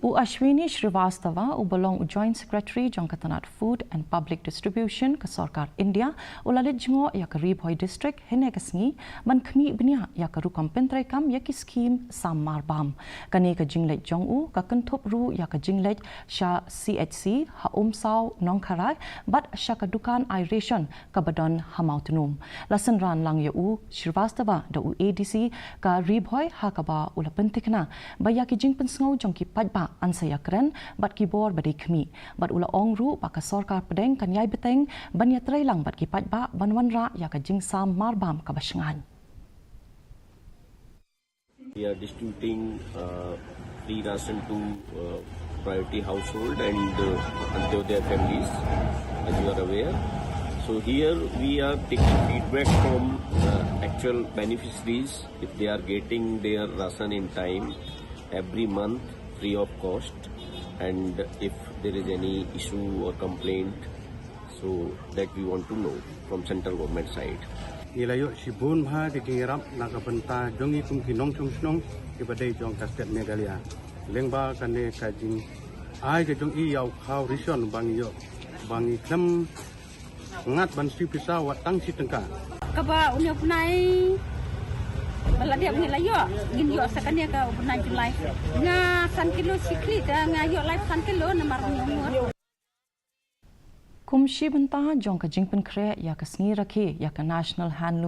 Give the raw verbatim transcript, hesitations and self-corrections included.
U Ashwini Shrivastava, uba long u Joint Secretary jong ka tnat Food and Public Distribution ka Sorkar India, u la leit jngoh ïa ka Ri Bhoi District hynne ka sngi ban khmih bniah ïa ka rukom pyntreikam ïa ki skhim sam marbam. Kane ka jingleit jong u ka kynthup ruh ïa ka jingleit sha C H C ha Umsaw Nongkharai bad sha ka dukan ai ration kaba don ha Mawtnum. La synran lang ïa u Shrivastava da u A D C ka Ri Bhoi ha kaba u la pynthikna ba ïa ki jingpynsngew jong ki paidbah yn sa ïakren bad ki bor ba dei khmih. Bad u la ong ruh ba ka sorkar pdeng kan ïai bteng ban ïatreilang bad ki paidbah ban wanrah ïa ka jingsam marbam kaba shngaiñ. We are distributing uh, free ration to uh, priority household and uh, Antyodaya families, as you are aware. So here we are taking feedback from uh, actual beneficiaries if they are getting their ration in time every month free of cost, and if there is any issue or complaint, so that we want to know from central government side. Ngi la ïoh shibun bha ki jingïarap na ka bynta jong ngi kum ki nongshong shnong kiba dei jong ka state Meghalaya. Lyngba kane ka jingai ka jong i ïa u khaw ration ba ngi ïoh ba ngi khlem ngat ban siew pisa wat tang shi tyngka. Kaba une u bnai ba la dep ngi la ïoh, ngin ïoh sa kane ka u bnai July. Nga san kilo shi kli, te nga ïoh lai san kilo namar une u ngur. Kum shi bynta jong ka jingpynkhreh ïa ka sngi rakhe ïa ka National Handloom